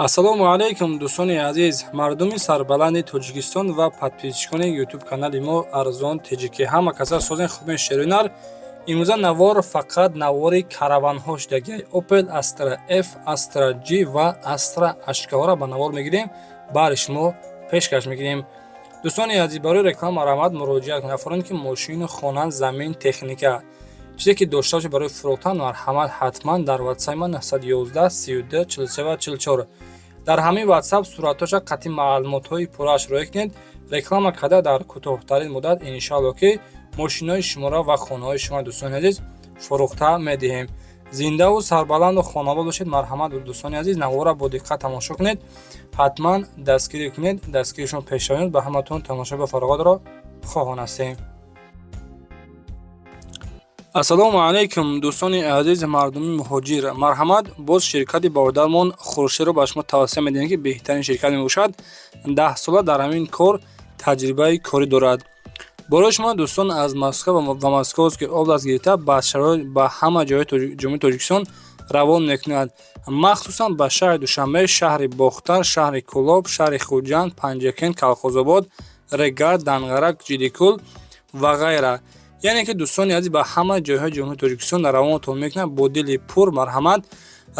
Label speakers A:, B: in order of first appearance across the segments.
A: Ассалому алайкум, дӯстони азиз, мардуми сарбаланди Тоҷикистон ва подписчикони ютуб канали мо Арзон Теҷикӣ. Ҳама каса созен, хубен, шеринар. Имрӯза навор фақат навори караванҳо шудагиай. Opel Astra F, Astra G ва Astra H-ҳоро ба навор мегирем, баъди шумо пешкаш мекунем. Дӯстони азиз, барои реклама марҳамат муроҷиат кунед. Нафароне ки мошину, хона, замин, техника, чизе ки дошта бошед барои фурӯхтан, марҳамат, ҳатман дар ватсапи ман 911 32 43 44, дар ҳамин ватсап суратҳоша қатъи маълумотҳои пуррааш роя кунед. Реклама карда, дар кӯтоҳтарин муддат, иншаалло, ки мошинои шуморо ва хонаҳои шумо, дӯстони азиз, фурӯхта медиҳем. Зиндаву сарбаланду хонобод бошед. Марҳамат, дӯстони азиз, навора бо диққат тамошо кунед, ҳатман дастгирӣ кунед, дастгири шумо пешравӣ. Ба ҳаматон тамошо ба фароғатро хоҳон ҳастем. Ассалому алайкум, дӯстони азиз, мардуми муҳоҷир. Марҳамат, боз ширкати бародармон Хуршедро ба шумо тавсия медиҳем, ки беҳтарин ширкат мебошад. 10 сола дар ҳамин кор таҷрибаи корӣ дорад. Барои шумо, дӯстон, аз Москва ва Московский область гирифта ба ҳама ҷойҳои Ҷумҳурии Тоҷикистон равон мекунад, махсусан ба шаҳри Душанбе, шаҳри Бохтар, шаҳри Кӯлоб, шаҳри Хуҷанд, Панҷакент, Калхозобод, Регар, Данғара, Ҷидикул ва ғайра. Яъне ки, дӯстони азиз, ба ҳама ҷойҳои Ҷумҳурии Тоҷикистон равонатон мекунад. Бо дили пур марҳамат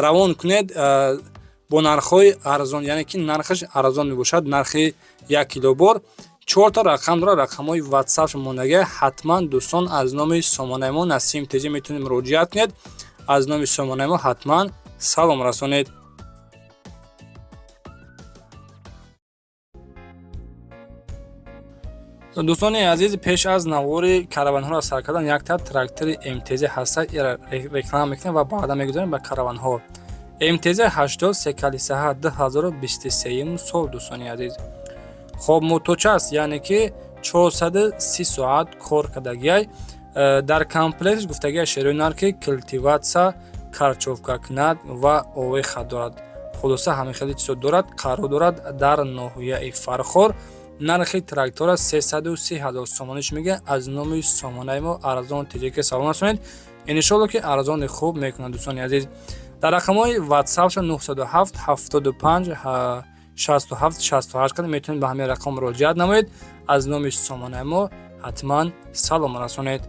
A: равон кунед, бо нархҳои арзон, яъне ки нархаш арзон мебошад. Нархи 1 кило бор чорта рақам дорад, рақамҳои ватсап мондагия. Ҳатман, дӯстон, аз номи сомонаи мо Насим Теҷи метавонед муроҷиат кунед, аз номи сомонаи мо ҳатман салом расонед. Дӯстони азиз, пеш аз навори караванҳоро сар кардан, якта трактори МТЗ ҳаста, реклама мекунем ва баъда мегузарем ба караванҳо. МТЗ 80 секалисаҳа, 2023 сол, дӯстони азиз. Хоб, моточа аст, яъне ки 430 соат кор кардагиай. Дар комплектш гуфтагиай шерои нар, ки культивация, корчевка кунад ва овеха дорад. Хулоса, ҳамин хеле чизо дорад. Қарор дорад дар ноҳияи Фархор. Нархи трактора 330 ҳазор сомониш мега. Аз номи сомонаи мо Арзон Теҷаки салом расонед, иншоалло, ки арзони хуб мекунад. Дӯстони азиз, дар рақамҳои ватсапша 907 75 67 68 када метавонед ба ҳамин рақам муроҷиат намоед, аз номи сомонаи мо ҳатман салом расонед.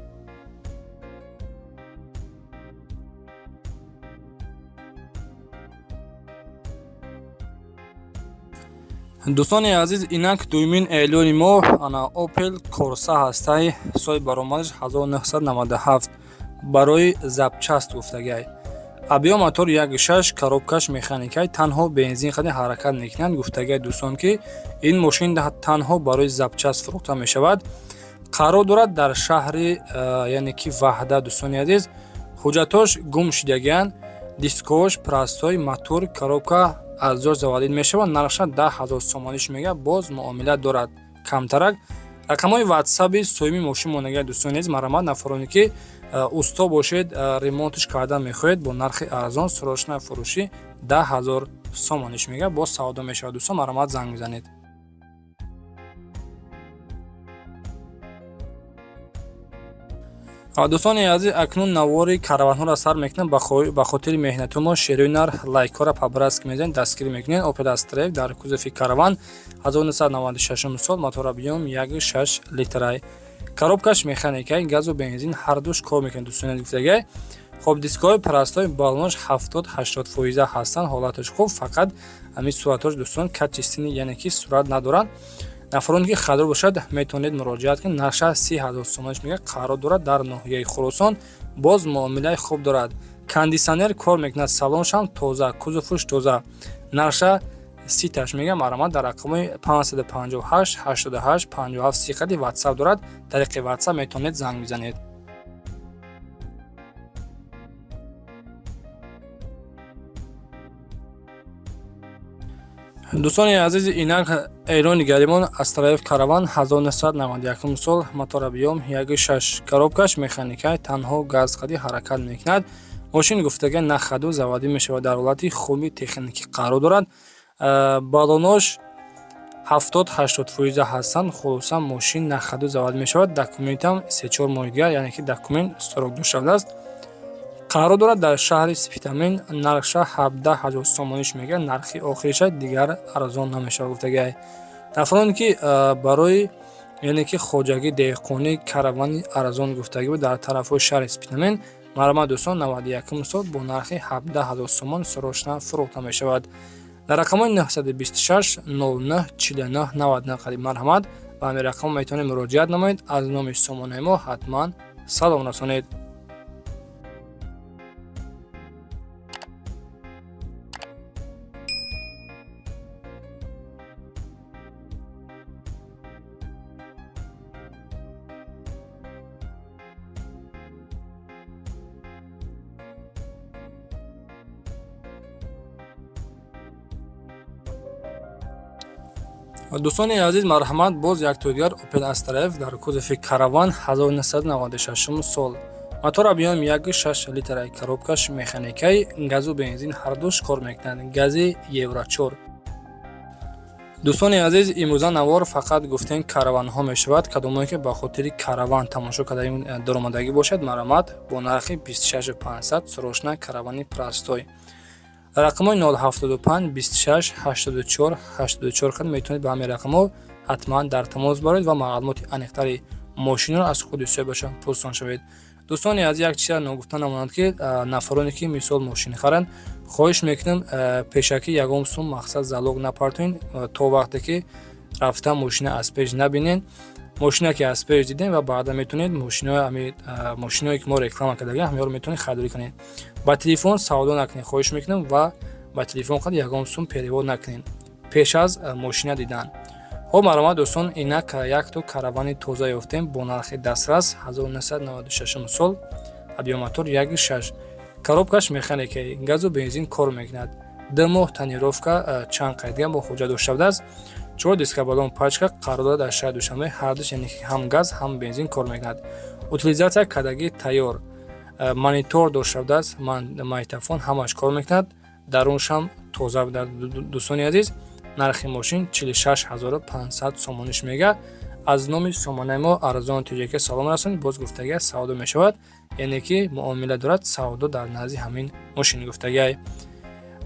A: Дӯстони азиз, инак дуюмин эълони мо, ана Opel Corsa ҳастай, соли баромадаш 1997, барои запчасть гуфтагиай. Объём мотор 1,6, коробкаш механикай, танҳо бензин хади ҳаракат мекунанд. Гуфтагиай, дӯстон, ки ин мошин танҳо барои запчасть фурӯхта мешавад. Қарор дорад дар шаҳри, яъне ки, Ваҳдат. Дӯстони азиз, ҳуҷҷатҳош гум шудагианд, дискош простой, мотор, коробка аз ҷош заводить мешавад. Нархша 10 000 сомониш мега, боз муомила дорад камтарак. Рақамҳои ватсаби соҳиби мошин мондагиа. Дӯстони азиз, марҳамат, нафароне ки усто бошед, ремонтш кардан мехоҳед, бо нархи арзон, срочно фурӯшӣ, 10 000 сомониш мега, боз савдо мешавад. Дӯстон, марҳамат, занг мезанед. Дӯстони азиз, акнун навори караванҳоро сар мекунем. Ба хотири меҳнату мо, шерои нар, лайкҳоро по-братски мезанед, дастгирӣ мекунед. Opel Astra дар кузови караван, 1996 сол, мотор объём 1,6 литрай, коробкаш механикай, газу бензин ҳардуш кор мекунад. Дӯстони азиз, гуфтагай, хоб, дискҳои простой, баллонош 70-80 фоиза ҳастанд, ҳолаташ хуб, фақат ҳамин суратҳош, дӯстон, качественный, яъне ки сурат надоранд. Нафароне ки хадор бошад, метавонед муроҷиат кунед. Нархша 30 000 сомониш мега. Қарор дорад дар ноҳияи Хуросон, боз муомилаи хуб дорад, кондитсионер кор мекунад, салоншам тоза, кузовуш тоза. Нархша ситаш мега. Марҳамат, дар рақамҳои 558 88 57 30 қади ватсап дорад, тариқи ватсап метавонед занг бизанед. Дӯстони азиз, инак эълони гарибон, Астра Ф караван, 1991 сол, мотор объём 1,6, коробкаш механикай, танҳо газ қади ҳаракат мекунад. Мошин, гуфтага, на ходу заводить мешавад, дар ҳолати хуби техникӣ қарор дорад. Баллонош 70-80 фоиза ҳастанд. Хулоса, мошин на ходу заводить мешавад. Документам 3-4 моҳи дигар, яъне ки документ срок доштааст. Қарор дорад дар шаҳри Спитамен, нархша 17 ҳазор сомониш мега, нархи охириша, дигар арзон намешавад гуфтагиай. Нафароне ки барои, яъне ки хоҷагӣ, деҳқонӣ каравани арзон гуфтагӣ буд дар тарафҳои шаҳри Спитамен, марҳамат, дӯстон, 91 сол бо нархи 17 ҳазор сомон срочно фурӯхта мешавад. Дар рақамҳои 926 09 49 99 қариб, марҳамат, ба ҳамин рақамҳо метавонед муроҷиат намоед. Аз номи сомонаи мо ҳатман салом расонед. Дӯстони азиз, марҳамат, боз якто дигар Opel Astra F дар кузови караван, 1996 сол, мотор объём 1,6 литра, коробкаш механикаи, газу бензин ҳардуш кор мекунад, гази Евро 4. Дӯстони азиз, имрӯза навор фақат гуфтем караванҳо мешавад. Кадомое ки ба хотири караван тамошо карда даромадагӣ бошад, марҳамат, бо нархи 26500 срочно каравани простой. Рақамҳои 075 26 84 84 қад метавонед ба ҳамин рақамҳо ҳатман дар тамос бароед ва маълумоти аниқтари мошинро аз худи соҳибашон пурсон шавед. Дӯстони аз як чиза ногуфта намонад, ки нафароне ки мисол мошин харанд, хоҳиш мекунам, пешакӣ ягон сум, мақсад, залог напартоед, то вақте ки рафта мошина аз пеш набинед. Мошина ки аз пеш дидем ва баъда метавонед мошиное ки мо реклама кардагем, ҳамёро метавонед харидорӣ кунед. Ба телефон савдо накунед, хоҳиш мекунам, ва ба телефон қад ягон сум перевод накунед пеш аз мошина дидан. Хоб, марҳамат, дӯстон, инак якто каравани тоза ёфтем бо нархи дастрас, 1996 сол, объём мотор 1,6, коробкаш механикаи, газу бензин кор мекунад, 2 моҳ тонировка, чанд қайдга бо хоҷа дошта будааст, чор диска, баллон, пачка. Қарор дорад дар шаҳри Душанбе. Ҳардуш, яъне ҳам газ, ҳам бензин кор мекунад, утилизация кардагӣ тайёр, монитор дошта будааст, магнитофон, ҳамаш кор мекунад, даруншам тоза будааст. Дӯстони азиз, нархи мошин 46 500 сомониш мега. Аз номи сомонаи мо Арзон Тиҷака салом расонед. Боз гуфтагиа, савдо мешавад, яъне ки муомила дорад, савдо дар назди ҳамин мошин гуфтагиай.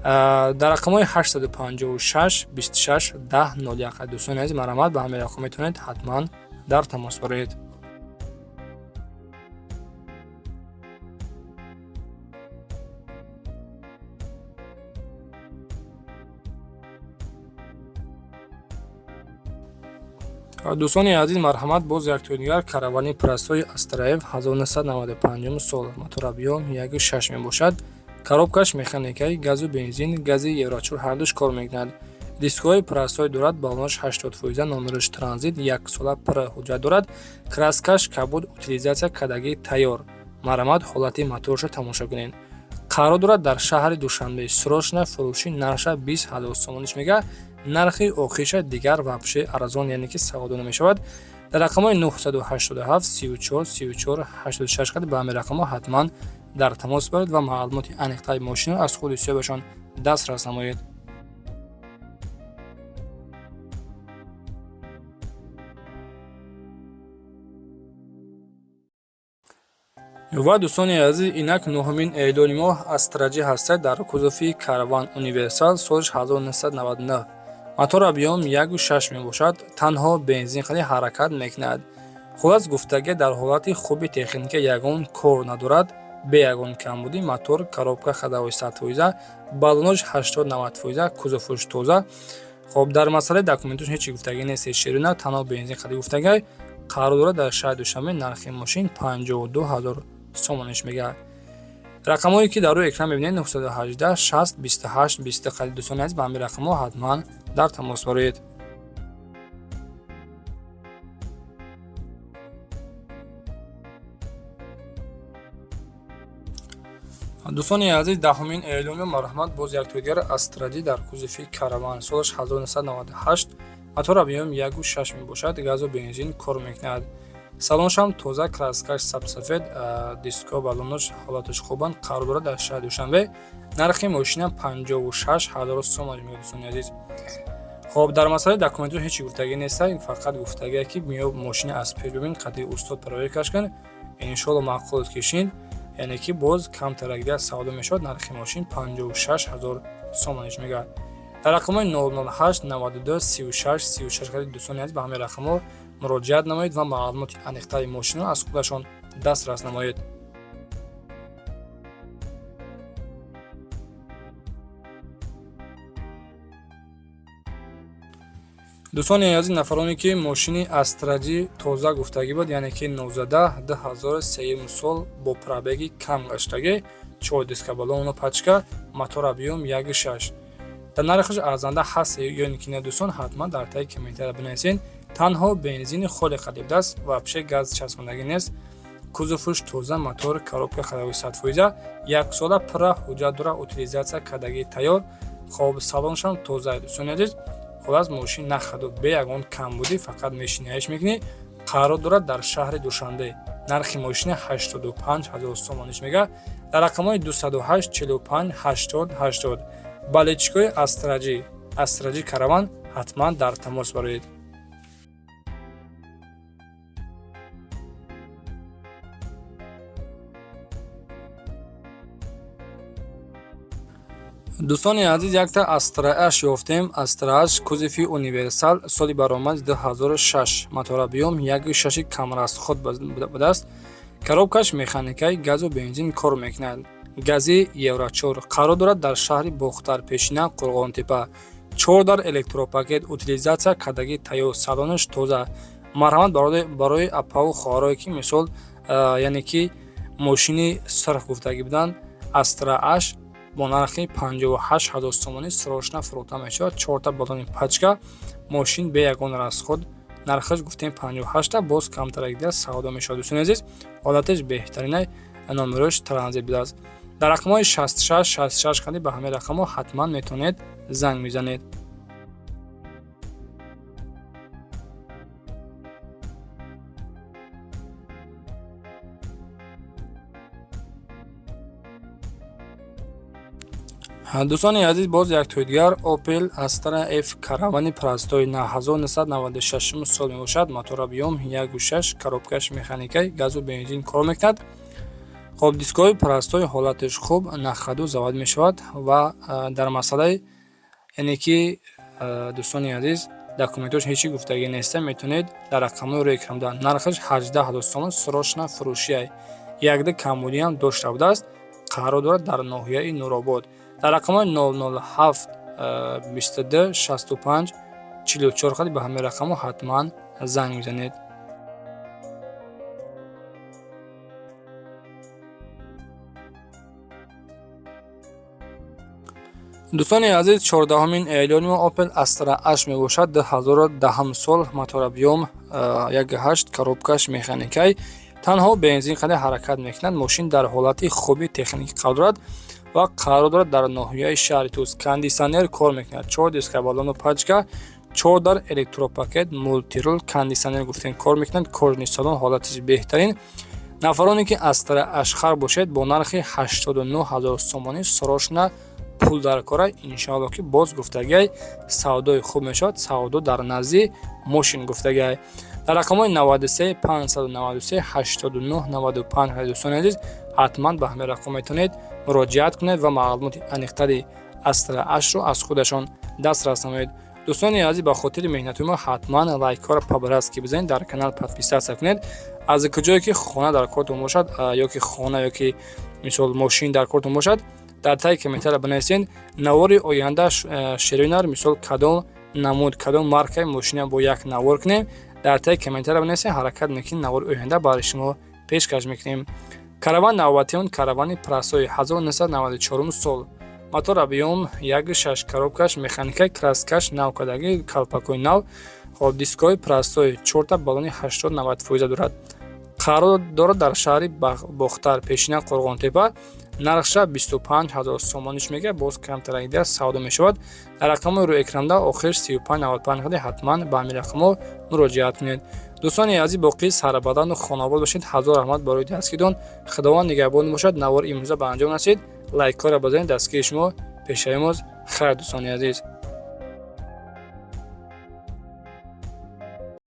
A: Дар рақамҳои 856 26 10 01, дӯстони азиз, марҳамат, ба ҳамин рақам метавонед ҳатман дар тамос бароед. Дӯстони азиз, марҳамат, боз якто дигар каравани простой Астра Ф, 1995 сол, мотор объём 1,6 мебошад, коробкаш механикаи, газу бензин, гази Евро 4 ҳардуш кор мекунад, дискҳои простой дорад, баллонаш 80%, номераш транзит, яксола пур ҳуҷҷат дорад, краскаш кабуд, утилизация кардагӣ тайёр. Марҳамат, ҳолати моторашро тамошо кунед. Қарор дорад дар шаҳри Душанбе. Срочно фурӯшӣ, нархша 20 000 сомониш мега, нархи охириша, дигар вообще арзон, яъне ки савдо намешавад. Дар рақамҳои 987 34 34 86 қад ба ҳамин рақамҳо ҳатман дар тамос баред ва маълумоти аниқтари мошинро аз худи соҳибашон дастрас намоед. Ва дӯстони азиз, инак нуҳумин эълони мо Астра Ҷи ҳастад дар кузови караван универсал, солиш 1999, мотор объём 1,6 мебошад, танҳо бензин қади ҳаракат мекунад. Хулас, гуфтагӣ, дар ҳолати хуби техника, ягон кор надорад, бе ягон камбудӣ, мотор, коробка ходовой 100%, баллонош 80-90%, кузовуш тоза. Хоб, дар масъалаи документош ҳеҷ гуфтагӣ нест, ширина, танҳо бензин қади гуфтагай. Қарор дорад дар шаҳри Душанбе, нархи мошин 52 ҳазор сомониш мега. Рақамҳое ки дар рӯи экран мебинед, 918 60 28 20 қади, дӯстони азиз, ба ҳамин рақамҳо ҳатман дар тамос бароед. Дӯстони азиз, даҳумин эълони, марҳамат, боз якто дигар Астра Ҷи дар кузови караван, солаш 1998, мотор объём 1,6 мебошад, газу бензин кор мекунад, салоншам тоза, краскаш сабсафед, диско, баллонош ҳолаташ хубанд. Қарор дорад дар шаҳри Душанбе, нархи мошина 56 ҳазору сомон меояд. Дӯстони азиз, хоб, дар масъалаи документҳо ҳеҷ гуфтагӣ нест, фақат гуфтагие ки миё мошина аз пеш бибин, қадри устод проверкаш кун, иншоалло маъқулот кишин. Яъне ки боз камтарак дигар савдо мешавад. Нархи мошин 56 ҳазор сомониш мегардад. Дар рақамҳои 008 92 36 36 қади дӯстони азиз, ба ҳамин рақамҳо муроҷиат намоед ва маълумоти аниқтари мошинро аз худашон дастрас намоед. Дӯстони азиз, нафароне ки мошини Астра Ҷи тоза гуфтагӣ буд, яъне ки 19 2003 сол бо пробеги кам гаштагӣ, чор диска, баллону пачка, мотор объём 1,6, дар нархаш арзанда ҳаст ё ин ки не, дӯстон, ҳатман дар таги комментария бинависед. Танҳо бензини холи қадибдааст, вообще газ часпондагӣ нест. Кузовуш тоза, мотор, коробка ходовой 100%, яксола пурра ҳуҷҷат дора, утилизация кардагии тайёр. Хоб, салоншам тоза, дӯстони азиз. Хулас, мошин нахаду бе ягон камбудӣ, фақат мешинаиш мекунӣ. Қарор дорад дар шаҳри Душанбе. Нархи мошина 85 ҳазор сомониш мега. Дар рақамҳои 208 45 80 80 болельщикои Астра Ҷи, Астра Ҷи Караван ҳатман дар тамос бароед. Дӯстони азиз, якта Астра Аш ёфтем. Астра Аш, кузови универсал, соли баромад 2006, мотор объём 1,6, камрасход будааст. Коробкаш механикаи, газу бензин кор мекунад, гази Евро 4. Қарор дорад дар шаҳри Бохтар, пешина Қурғонтепа. Чор дар электропакет, утилизация кардагӣ тайёр, салонаш тоза. Марҳамат, барои апаву хоҳарое ки, мисол, яъне ки мошини сурх гуфтагӣ буданд, Астра Аш бо нархи 58 ҳазор сомонӣ срочно фурӯхта мешавад. Чорта баллони пачка, мошин бе ягон расход. Нархаш гуфтем 58-та, боз камтарак дигар савдо мешавад. Дӯстони азиз, ҳолаташ беҳтаринай, номерош транзит будааст. Дар рақамҳои 66 66 қади ба ҳамин рақамҳо ҳатман метавонед занг мезанед. Дӯстони азиз, боз яктои дигар Opel Astra F Каравани простой, 1996 сол мебошад. Мотор объём 1,6, коробкаш механикаи, газу бензин кор мекунад. Хоб, дискҳои простой, ҳолаташ хуб, на ходу завод мешавад. Ва дар масъалаи, яъне ки, дӯстони азиз, документош ҳечи гуфтагӣ неста. Метавонед дар рақамҳои рӯи экранда. Нархаш 18 ҳазор сомон, срочно фурӯшиай. Якда камбудиам дошта будааст. Қарор дорад дар ноҳияи Нуробод. Дар рақамҳои 007 22 65 44 қади ба ҳамин рақамҳо ҳатман занг мезанед. Дӯстони азиз, 14-ҳумин эълони мо Opel Astra H мебошад, 2010 сол, мотор объём 1,8, коробкаш механикай, танҳо бензин қадар ҳаракат мекунад. Мошин дар ҳолати хуби техникӣ қарор дорад ва қарор дорад дар ноҳияи шаҳри Тӯс. Кондитсионер кор мекунад, чор диска, баллону пачка, чор дар электропакет, мультирул, кондитсионер гуфтем кор мекунад, кожаный салон, ҳолатиш беҳтарин. Нафароне ки Астра Ашхар бошед, бо нархи 89 ҳазор сомонӣ срочно пул дар кора. Иншоалло, ки боз гуфтагиай, савдои хуб мешавад, савдо дар назди мошин гуфтагиай. Дар рақамҳои 93 593 89 95, дӯстони азиз, ҳатман ба ҳамин рақам метавонед муроҷиат кунед ва маълумоти аниқтари Астра Ашро аз худашон дастрас намоед. Дӯстони азиз, ба хотири меҳнати мо ҳатман лайкҳоро по-братски бизанед, дар канал подписаться кунед. Аз куҷое ки хона дар кортон бошад, ё ки хона, ё ки, мисол, мошин дар кортон бошад, дар таги комментария бинависед. Навори оянда шеринар, мисол, кадом намуд, кадом маркаи мошина бо як навор кунем, дар таги комментария бинависед. Ҳаракат мекунем, навори оянда барои шумо пешкаш мекунем. Караван навбатион, каравани простой, 1994 сол, мотор объём 1,6, коробкаш механика, краскаш нав кардагӣ, калпакҳои нав. Хоб, дискҳои простой, чорта баллони 80-90 фоиза дорад. Қарор дорад дар шаҳри Бохтар, пешина Қурғонтепа. Нархша 25 ҳазор сомониш мега, боз камтарак дигар савдо мешавад. Дар рақамҳои рӯи экранда охир 35 95 қади ҳатман ба ҳамин рақамҳо муроҷиат кунед. Дӯстони азиз, боқӣ сарбаланду хонобод бошед. Ҳазор раҳмат барои дастгиритон. Худованд нигаҳбон бошад. Навор имрӯза ба анҷом расид. Лайкҳоро базанед, дастгири шумо пешаи мост. Хайр, дӯстони азиз.